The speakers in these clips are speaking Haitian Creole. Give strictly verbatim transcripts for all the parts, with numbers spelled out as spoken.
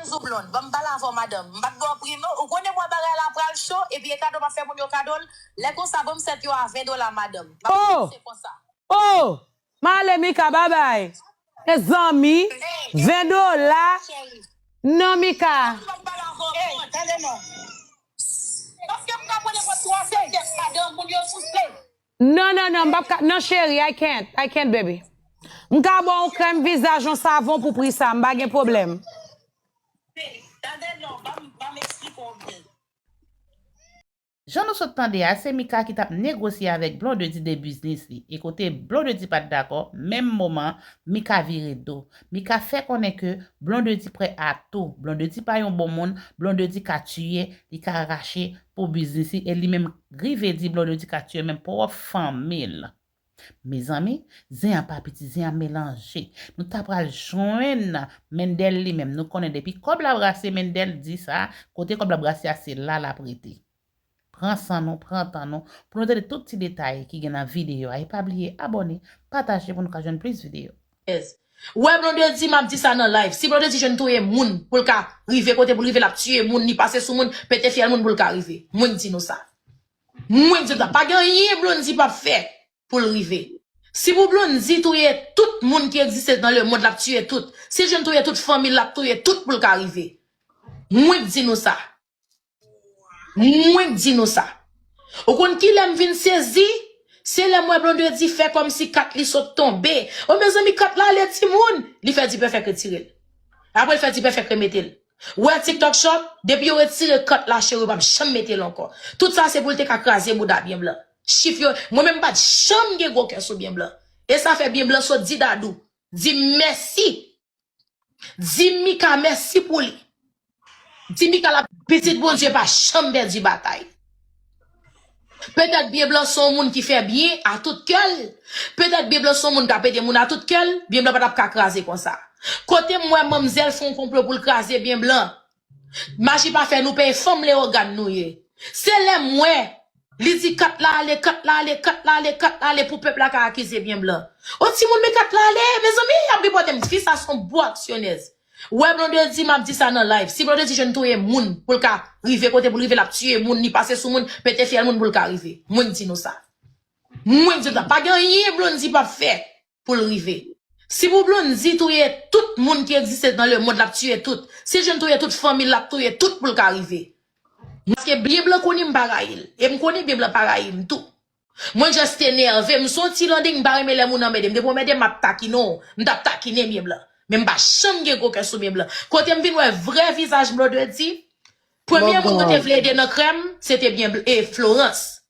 Zoublon, ban m pale avè w, madanm. M pa t ba w pri non. Ou konnen mwa bagay la pral cho, epi e kado m ap fè moun yo kado l. Lè konsa, ban m sèt yo a ven dola, madanm. M ap Oh! panse konsa. Oh! M ale, Mika, babay. Mezanmi, ven dola. Non, Mika. Ban m pale avè w, tande non. Paske m ka pran nenpòt twa sèt kèk madanm, moun yo souse. Non, non, non, m p ap ka. Non, cheri, I can't. I can't, baby. M ka ba w yon krèm vizaj, yon savon pou pri sa. M pa gen pwoblèm. Tande non, ban m, ban m eksplike w byen. Jan nou sot tande a, se Mika ki t ap negosye avèk Blondedy de biznis li. E kote Blondedy pa t dakò, menm moman, Mika vire do. Mika fè konnen ke Blondedy prè a tou. Blondedy pa yon bon moun, Blondedy ka tiye, li ka rache pou biznis li, e li menm rive di Blondedy ka tiye menm pwòp fanmi l. Mezanmi, zen an pa piti, zen an melanje. Nou ta pral jwenn Mendel li menm. Nou konnen depi kòb la brase, Mendel di sa, kote kòb la brase a, se la l ap rete. Pran san nou, pran tan nou, pou nou tande tout ti detay ki gen nan videyo a. E pa bliye abòne, pataje pou nou ka jwenn plis videyo. Ou wè Blondedy, m ap di sa nan live. Si Blondedy jwenn touye moun, pou l ka rive kote pou l rive, l ap tiye moun, li pase sou moun, pete fyèl moun pou l ka rive. Mwen di nou sa. Mwen di nou sa. Pa gen anyen Blondedy p ap fè pou l rive. Si pou Blondedy touye tout moun ki egziste nan lemonn, l ap tiye tout. Si l jwenn touye tout fanmi l, l ap touye tout pou l ka rive. Mwen di nou sa. Mwen di nou sa. Ou konn kilè m vin sezi? Se lè m wè Blondedy fè kòmsi kat li sot tonbe. O mezanmi, kat la ale timoun. Li fè Dipèfèk retire l. Apre l fè Dipèfèk remete l. Ou wè TikTok Shop, depi yo retire kat la, cheri, yo p ap janm mete l ankò. Tout sa se pou l te ka kraze bouda Byen Blan. Chif yo, mwen menm m pa t janm gen gwo kè sou Byen Blan. E sa fè Byen Blan sot di Dadou, di m mèsi. Di Mika mèsi pou li. Di Mika la, pitit Bondye pa janm pèdi batay. Petèt Byen Blan se yon moun ki fè byen a tout kè l. Petèt Byen Blan se yon moun k ap ede moun a tout kè l, Byen Blan pa t ap ka kraze konsa. Kote m wè manmzèl fè yon konplo pou l kraze Byen Blan? Maji pa fè nou peye fanm Leyogàn nou ye. Se lè m wè li di kat la ale, kat la ale, kat la ale, kat la ale pou pèp la ka akize Byen Blan. O timoun, men kat la ale, mezanmi, y ap ripote m. Fi sa se yon bon aksyonèz. Ou wè Blondedy, m ap di sa nan live. Si Blondedy jwenn touye moun pou l ka rive kote pou l rive, l ap tiye moun, li pase sou moun, pete fyèl moun pou l ka rive. Mwen di nou sa. Mwen di nou sa. Pa gen anyen Blondedy p ap fè pou l rive. Si pou Blondedy touye tout moun ki egziste nan lemonn, l ap tiye tout. Si l jwenn touye tout fanmi l, l ap touye tout pou l ka rive. Paske Byen Blan konnen m pa rayi l. E m konnen Byen Blan pa rayi m tou. Mwen just te nève. M se yon ti landing, m pa renmen lè moun anmède m. Depi w anmède m, m ap takinen w. M t ap takinen Byen Blan. Men m pa janm gen gwo kè sou Byen Blan. Kote m vin wè vrè vizaj Blondedy, premye moun mwen te vle ede nan krèm, se te Byen Blan, e Florence.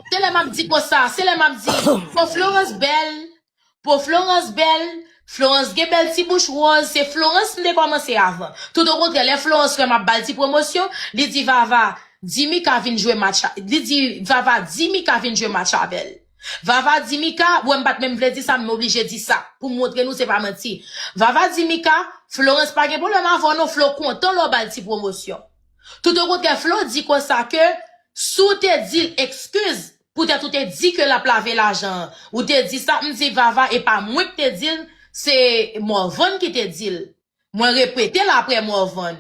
Se lè m ap di konsa, se lè m ap di, fò Florence bèl, po Florence bèl, Florence gen bèl ti bouch wòz, se Florence m te kòmanse avan. Toutokontrè, lè Florence wè m ap ba l ti pwomosyon, li di Vava, di Mika vin jwe match, li di Vava, di Mika vin jwe match avè l. Vava di Mika, wè m pa t menm vle di sa, m oblije di sa, pou m montre nou se pa manti. Vava di Mika, Florence pa gen pwoblèm avè w non, Flo kontan lè w ba l ti pwomosyon. Toutokontrè, Flo di konsa ke si w te di l eskiz, poutèt ou te di ke l ap lave lajan an, ou te di sa, m di Vava, e pa mwen k te di l, se Morvan ki te di l. Mwen repete l apre Morvan.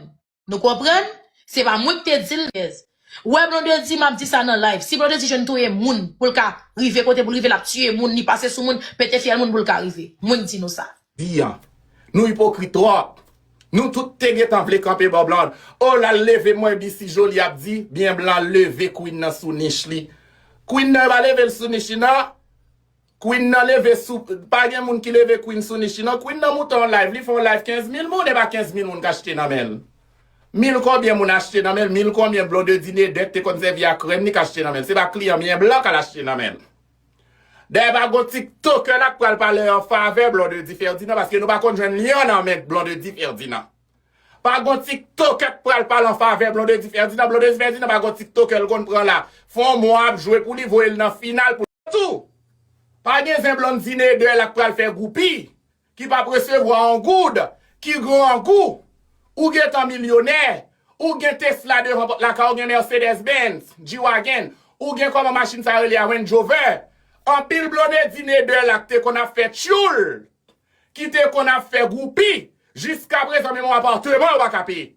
Nou konprann? Se pa mwen k te di l, guys. Ou wè Blondedy, m ap di sa nan live. Si Blondedy jwenn touye moun pou l ka rive kote pou l rive, l ap tiye moun, li pase sou moun, pete fyèl moun pou l ka rive. Mwen di nou sa. Di a. Nou ipokrit twòp. Nou tout te gentan vle kanpe bò Blonde. O l al leve m wè Bisi Joli ap di, Byen Blan leve Queen nan sou nich li. Queen nan pa leve l sou nich li non. Queen nan leve sou, pa gen moun ki leve Queen sou nich li non. Queen nan moute yon live, li fè yon live kenz mil moun, e pa kenz mil moun k achte nan men l. Mil konbyen moun achte nan men l, mil konbyen Blondedy Nedèk te konn sèvi a krèm li k achte nan men l. Se pa kliyan Byen Blan k al achte nan men l. Dayè pa gon TikToker la k pral pale an favè Blondedy Ferdinand, paske nou pa konn jwenn lyon nan men Blondedy Ferdinand. Pa gon TikToker k pral pale an favè Blondedy Ferdinand. Blondedy Ferdinand pa gon TikToker l konn pran la. Fè yon mwa ap jwe pou li, voye l nan final pou tou. Pa gen zen Blondedy Nedèk la k pral fè goupi, ki p ap resevwa yon goud, ki grangou. Ou gentan milyonè, ou gen Tesla devan pòt lakay ou, gen Mercedes Benz, G-Wagon, ou gen kòman machin sa rele a, Range Rover. Anpil Blondedy Nedèk la k te konn ap fè tchoul, ki te konn ap fè goupi, Jiska prezan, menm yon apartman yo pa ka peye.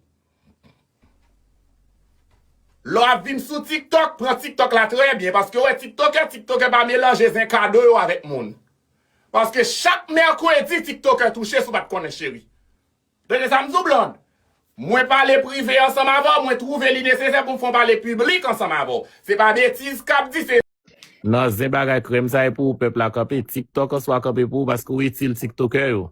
Lè w ap vin sou TikTok, pran TikTok la trè byen, paske w wè TikTokè, TikTokè pa melanje zen kado yo avèk moun. Paske chak mèkredi, TikTokè touche si w pa t konnen, cheri. Tande sa m di w, Blonde. Mwen pale prive ansanm avè w, mwen twouve li nesesè pou m fè yon pale piblik ansanm avè w. Se pa betiz k ap di, se Nan zen bagay krèm sa e pou ou pèp la kanpe. TikTok an swa kanpe pou ou paske ou itil tiktokè yo.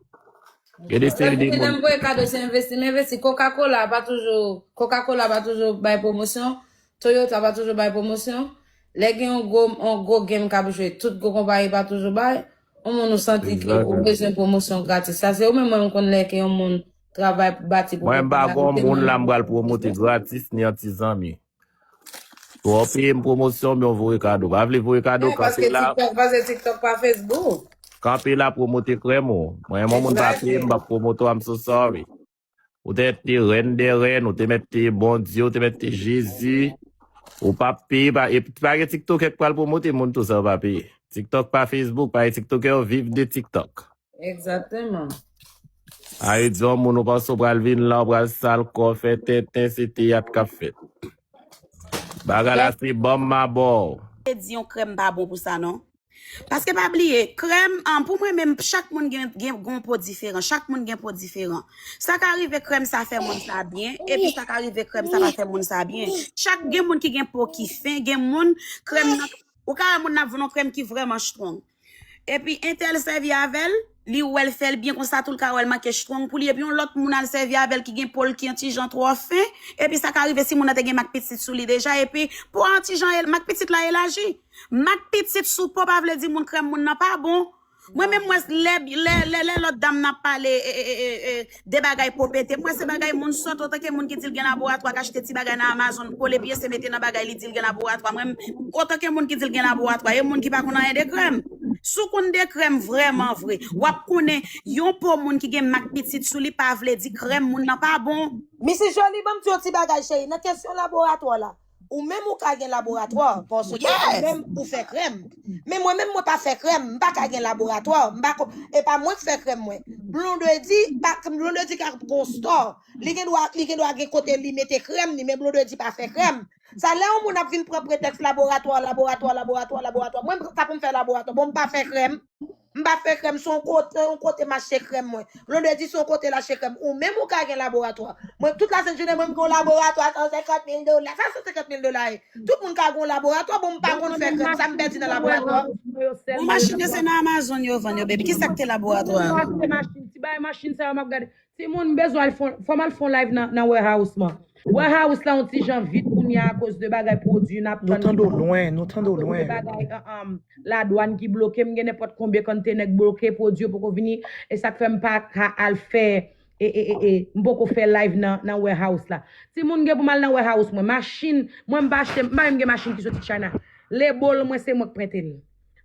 Gen de seri de moun. Lè m voye kado, se envesti, m envesti. Coca-Cola pa toujou, Coca-Cola pa toujou bay pwomosyon. Toyota pa toujou bay pwomosyon. Lè gen yon gwo, yon gwo game k ap jwe, tout gwo konpayi pa toujou bay. Yon moun ou santi ke ou bezwen pwomosyon gratis. Sa se ou menm, mwen m konn lè ke yon moun travay pou bati pou Mwen m pa gon moun la m pral pwomote gratis ni an ti zanmi. Twò peye m pwomosyon, men w voye kado. Pa vle voye kado, kanpe la. TikTok, paske TikTok pa Facebook. Kanpe la, pwomote krèm ou. Mwen, yon moun pa peye m, m p ap pwomote w, I'm so sorry. Ou te mèt te rèn dè rèn, ou te mèt te Bondye, ou te mèt te Jezi. Ou p ap peye, pa, e pa gen TikTokè k pral pwomote moun tou san w pa peye. TikTok pa Facebook, pa gen TikTokè yo viv de TikTok. Egzakteman. A, e di yon moun ou panse w pral vin la, w pral sal kò, fè tenten, se teyat k ap fèt. Bagay la se ban m ma ba w. Te di yon krèm pa bon pou sa, non. Paske pa bliye, krèm, an, pou mwen menm, chak moun gen, gen, gen yon po diferan. Chak moun gen po diferan. Sa ka rive krèm sa fè moun sa byen, epi sa ka rive krèm sa pa fè moun sa byen. Chak, gen moun ki gen po ki fen, gen moun, krèm nan, ou ka wè moun nan ap vann yon krèm ki vrèman strong. Epi entèl sèvi avè l, li wè l fè l byen konsa, tou l ka wè l manke strong pou li. Epi yon lòt moun al sèvi avè l ki gen po l ki yon ti jan twò fen. Epi sa ka rive si moun nan te gen mak pitit sou li deja. Epi po a yon ti jan, mak pitit la elaji. Mak pitit sou po pa vle di moun krèm moun nan pa bon. Mwen menm mwen lè, lè, lè, lè lòt dam nan ap pale e, e, e, e, de bagay po pete. Mwen se bagay moun sòt, antanke moun ki di l gen laboratwa, k achte ti bagay nan Amazon, kole pyese mete nan bagay li di l gen laboratwa. Mwen, antanke moun ki di l gen laboratwa, e moun ki pa konn anyen de krèm. Si w konn de krèm vrèman vre, w ap konnen yon po moun ki gen mak pitit sou li pa vle di krèm moun nan pa bon. Misis Joly, ban m di yon ti bagay, cheri. Nan kesyon laboratwa la, ou menm ou ka gen laboratwa, paske ou menm ou fè krèm. Men mwen menm, mwen pa fè krèm, m pa ka gen laboratwa, m pa ko-, e pa mwen k fè krèm mwen. Blondedy, pa, Blondedy ka gon store, li gen dwa, li gen dwa gen kote li mete krèm li, men Blondedy pa fè krèm. Sa lè yon moun ap vin pran pretèks laboratwa, laboratwa, laboratwa, laboratwa. Mwen, sa pou m fè laboratwa. Bon, m pa fè krèm. M pa fè krèm, se yon kote, yon kote m achte krèm mwen. Blondedy se yon kote l achte krèm. Ou menm ou ka gen laboratwa. Mwen, tout la sent jounen, mwen, m gen yon laboratwa san senkant mil dola. Sa san senkant mil dola ye? Tout moun ka gen yon laboratwa, bon, m pa konn fè krèm. Sa m pèdi nan laboratwa? Bon, machin yo, se nan Amazon yo vann yo, baby. Kisa k te laboratwa a? Ti bay machin sa yo m ap gade. Timoun, m bezwen al fon, fò m al fon live nan, nan warehouse mwen. Warehouse la yon ti jan vid kounye a akoz de bagay pwodui n ap tann. Nou tande w lwen, nou tande w lwen. Akoz de bagay, um, um, ladwann ki bloke, m gen nenpòt konbyen konntenè k bloke, pwodui yo poko vini, e sa k fè m pa ka al fè, e, e, e, e, m poko fè live nan, nan warehouse la. Timoun, gen pou m al nan warehouse mwen, machin, mwen m pa achte, m pa menm gen machin ki soti China. Label mwen se mwen k prente l.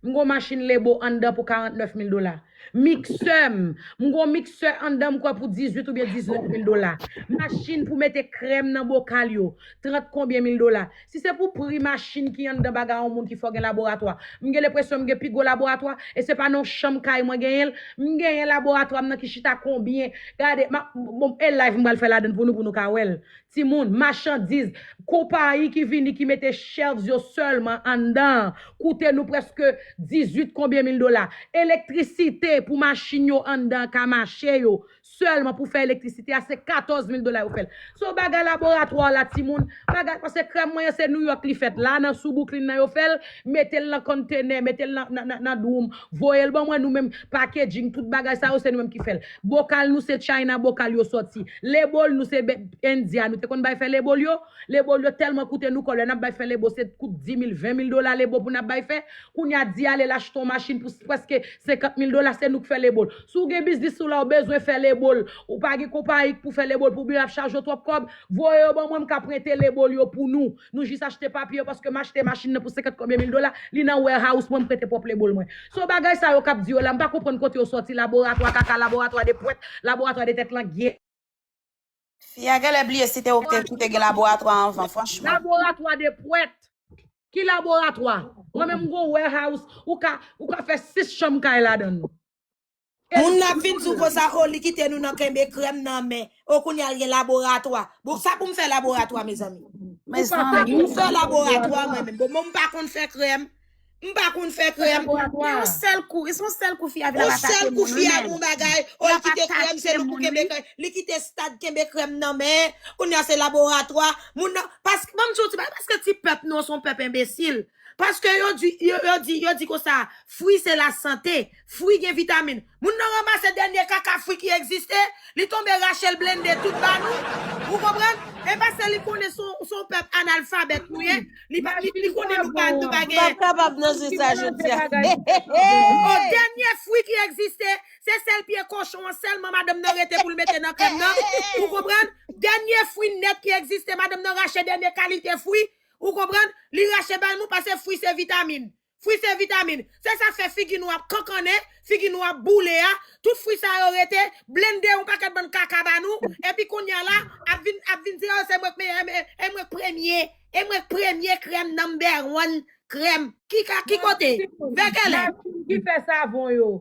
M gon machin Lebo anndan pou karant nèf mil dola. Miksè m, m gon miksè anndan m kwè pou dizuit oubyen diznèf mil dola. Machin pou mete krèm nan bokal yo, trant konbyen mil dola. Si se pou pri machin ki anndan bagay yon moun ki fè w gen laboratwa, m gen lenpresyon m gen pi gwo laboratwa, e se pa nan yon chanm kay mwen genyen l. M genyen laboratwa m nan ki chita konbyen. Gade, m ap, bon, e live m pral fè ladann pou nou, pou nou ka wè l. Timoun, machandiz, konpayi ki vini ki mete shelves yo sèlman anndan, koute nou prèske dizuit konbyen mil dola. Elektrisite pou machin yo anndan ka mache yo, sèlman pou fè elektrisite a, se katòz mil dola yo fè l. So bagay laboratwa la, timoun, bagay, paske krèm mwen an se New York li fèt, la nan sou Brooklyn nan yo fè l, mete l nan konntenè, mete l nan, nan, nan, nan dwoum, voye l ban mwen, nou menm, packaging, tout bagay sa yo, se nou menm ki fè l. Bokal nou se China, bokal yo sòti. Label nou se be-, India, nou te konn bay fè label yo. Label yo tèlman koute nou kò, lè n ap bay fè label, se kout di mil, ven mil dola label pou n ap bay fè. Kounye a, di ale l achte yon machin pou s-, prèske senkant mil dola, se nou k fè label. Si w gen biznis ou la, ou bezwen fè label, ou pa gen konpayi pou fè label pou byen ap chaje w twòp kòb, voye yo ban mwen, m ka prente label yo pou nou. Nou jis achte papye yo, paske m achte machin nan pou senkant konbyen mil dola, li nan warehouse mwen, m prente pwòp label mwen. So bagay sa yo k ap di yo la, m pa konprann kote yo sòti, laboratwa kaka, laboratwa de pwèt, laboratwa de tèt langyèt. Fi a genlè bliye si te ou ki te, ki te gen laboratwa anvan, franchman. Laboratwa de pwèt. Ki laboratwa? Mwen menm m gon warehouse, ou ka, ou ka fè sis chanm kay ladan l. Moun nan ap vin di w konsa, o, li kite nou nan kenbe krèm nan men. O, kounye a l gen laboratwa. Bon, sa pou m fè laboratwa, mezanmi? Mezanmi. M fè laboratwa mwen menm. Bon, mwen m pa konn fè krèm. M pa konn fè krèm. Men yon sèl kou, se yon sèl kou fi a vin ap atake moun wi. Yon sèl kou fi a gon bagay. O, li kite krèm, se nou pou kenbe krèm. Li kite stad kenbe krèm nan men. Kounye a se laboratwa. Moun nan, paske, ban m di w ti bagay, paske ti pèp nou an se yon pèp enbesil. Paske yo di, yo, yo di, yo di konsa, fwi se lasante, fwi gen vitamin. Moun nan ranmase dènye kaka fwi ki egziste, li tonbe rache l blende tout ba nou. Ou konprann? E paske li konnen se yon, se yon pèp analfabèt nou ye, li pa, li, li konnen nou pa, nou pa gen. M p ap kapab nan zen sa jodi a. O, dènye fwi ki egziste, se sèl pye kochon an sèlman madanm nan rete pou l mete nan krèm nan. Ou konprann? Dènye fwi nèt ki egziste, madanm nan rache dènye kalite fwi. Ou konprann? Li rache bay nou paske fwi se vitamin. Fwi se vitamin. Se sa k fè figi nou ap kankannen, figi nou ap boule a. Tout fwi sa yo rete, blende yon pakèt bann kaka ba nou. Epi kounye a la, ap vin, ap vin di, o, se mwen k meyè, e mwen k premye. E mwen k premye krèm number one krèm. Ki ka, ki kote? Vè kèlè? Machin ki fè savon yo.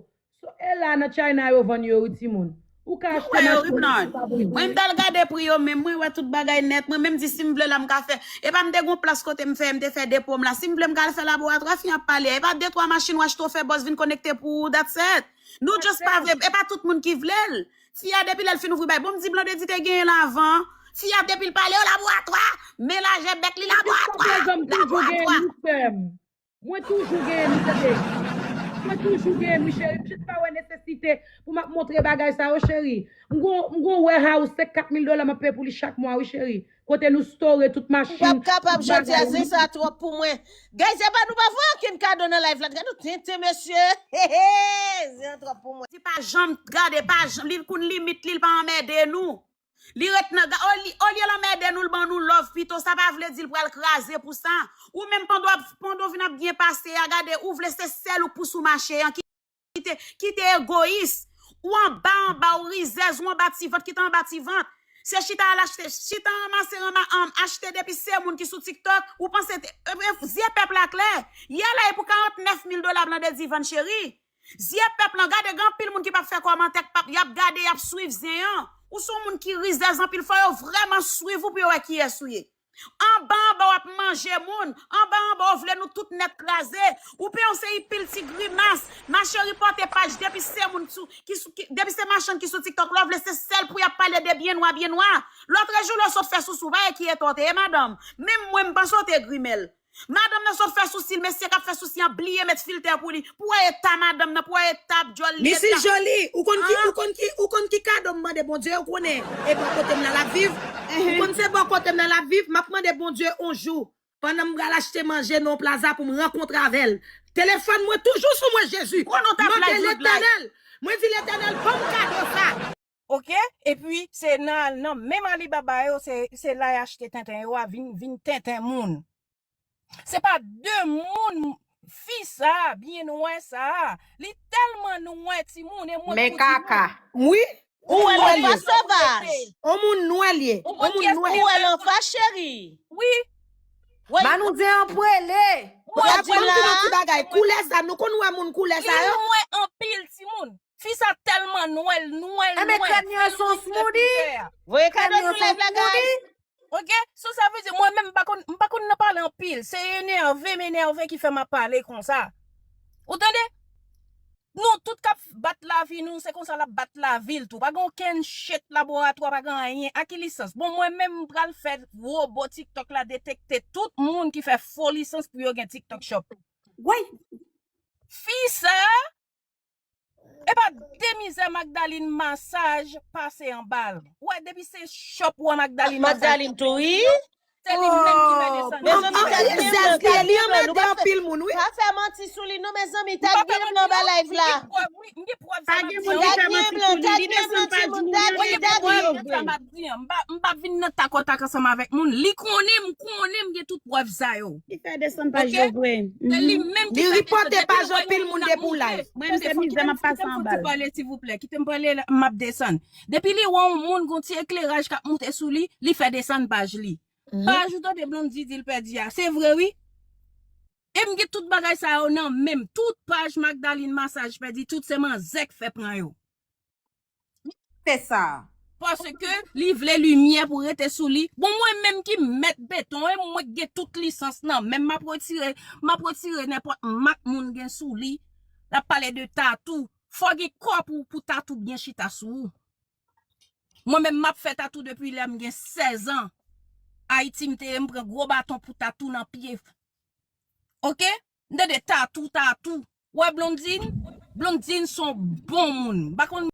So, e la nan China yo vann yo wi timoun. Ou ka achte machin nan. Mwen m t al gade pri yo, men mwen wè tout bagay nèt. Mwen menm di si m vle la m ka fè. E pa m te gon plas kote m fè, m te fè depo m la. Si m vle m ka al fè laboratwa, fin ap pale. E pa de twa machin w achte w fè buzz vin konekte pou ou, that's it. Nou just pa vle, e pa tout moun ki vle l. Fi a depi lè l fin ouvri bay, bon m di Blondedy te genyen l avan. Fi a depi l pale, o laboratwa, men lajè bèk li laboratwa, laboratwa. Mwen toujou genyen li, tande. Mwen toujou genyen li, cheri. M jis pa wè nesesite pou m ap montre bagay sa yo, cheri. M gon, m gon warehouse, se kat mil dola m ap peye pou li chak mwa, wi, cheri. Kote nou store tout machin. M p ap kapab jodi a, zen sa twòp pou mwen. Guys, e pa nou pa voye okenn kado nan live la. Gade nou tenten, mesye. Zen an twòp pou mwen. Di pa janm, gade, pa janm, li konn limit li, li pa anmède nou. Li ret nan, ga- oli- olye l anmède nou, l ban nou love pito, sa pa vle di l pral kraze pou sa. Ou menm pandan w ap, pandan w vin ap byen pase a, gade, ou vle se sèl ou k pou sou mache an, kite, kite egoyis. Ou anba, anba, ou rizèz, ou anba ti vant, kite anba ti vant. Se chita al achte, chita ranmase, ranma-, anm, achte depi se moun ki sou TikTok, ou panse te- e, e, zye pèp la klè. Yè la e pou karant nèf mil dola Blondedy vann cheri. Zye pèp lan, gade, gen anpil moun ki p ap fè kòmantè, k p ap, y ap gade, y ap swiv zen an. Ou se yon moun ki rizèz anpil, fò yo vrèman swiv ou pou yo wè kiyès ou ye. Anba anba w ap manje moun, anba anba w vle nou tout nèt kraze. Ou peye yon seri pil ti grimas, ma chérie pòte paj depi se moun sou, ki sou, ki, depi se machann ki sou TikTok la, w vle se sèl pou y ap pale de byen nwa, byen nwa. Lòtrejou lè w sot fè sousou, w pa wè ki eta w te ye, madanm? Menm mwen, m panse w te grimèl. Madanm nan sot fè sousi l, mesye k ap fè sousi an bliye met filtè pou li. Pou wè eta madanm nan, pou wè eta dyòl li, eta. Missis Jolie, ou konn ki, ou konn ki, ou konn ki kado m mande Bondye, ou konnen e bò kote m nan l ap viv. Ou konn se bò kote m nan l ap viv, m ap mande Bondye on jou, pandan m pral achte manje nan yon plaza pou m rankontre avè l. Telefòn mwen toujou sou mwen, Jezi. Mande Letènèl. Mwen di Letènèl, ban m kado sa. Oke? Epi, se nan, nan menm Alibaba yo, se, se la y achte tenten yo a vin, vin tenten moun. Se pa de moun, fi sa, byen nwè sa, li tèlman nwè timoun, e mwen tou timoun. Men kaka. Wi. Ou wè l anfas, sovay. On moun nwè l ye. On moun nwè. Ou wè l anfas, cheri. Wi. Wi. Ba nou di an prele. Ou wè, ban m di nou ti bagay. Koulè sa, nou konn wè moun koulè sa yo? Li nwè anpil, timoun. Fi sa tèlman nwè, l nwè, l nwè. Enben, krèm yo se yon smoothie. Voye kado sou live la, guys. Oke? So, sa vle di, mwen menm, m pa konn, m pa konn nan pale anpil. Se enève m enève ki fè m ap pale konsa. Ou tande? Nou tout k ap bat lavi nou, se konsa l ap bat lavi l tou. Pa gen okenn chet laboratwa, pa gen anyen. A ki lisans? Bon, mwen menm, m pral fè wobo TikTok la detekte tout moun ki fè fo lisans pou yo gen TikTok shop. Woy! Fi sa, e pa de mizè Magdalene Massage pase anba l. Ou wè, depi se shop ou wè Magdalene Massage. Magdalene tou, wi. Se li menm ki fè desann. Mezanmi, tag gen blan, tag gen blan, nou pa fè, pa fè manti sou li non, mezanmi, tag gen blan anba live la. M gen prèv, wi, m gen prèv sa m ap di an. Tag gen blan, tag gen blan, timoun, tag gen, tag gen. M p ap, m p ap vin nan takòtak ansanm avèk moun. Li konnen, m konnen, m gen tout prèv sa yo. Li fè desann paj yo vre. Se li menm ki fè desann. Li ripòte paj anpil moun depi w live. Mwen, se mizè m ap pase anba l. Kite m fè yon ti pale, silvouplè. Kite m pale, m ap desann. Depi li wè yon moun gon ti ekleraj k ap moute sou li, li fè desann paj li. Paj ou tande Blondy di l pèdi a. Se vre, wi. E m gen tout bagay sa yo nan men m. Tout paj Magdalene Massage pèdi, tout se manzè k fè pran yo. Te sa. Paske li vle limyè pou rete sou li. Bon, mwen menm ki mèt beton, e mwen k gen tout lisans nan men m, m ap retire, m ap retire nenpòt mak moun gen sou li. L ap pale de tatou. Fò gen kò pou, pou tatou byen chita sou ou. Mwen menm m ap fè tatou depi lè m gen sèz an. Ayiti m te ye, m pran gwo baton pou tatou nan pye. Oke? M tande tatou, tatou. Wè Blondine? Blondine se yon bon moun. M pa konn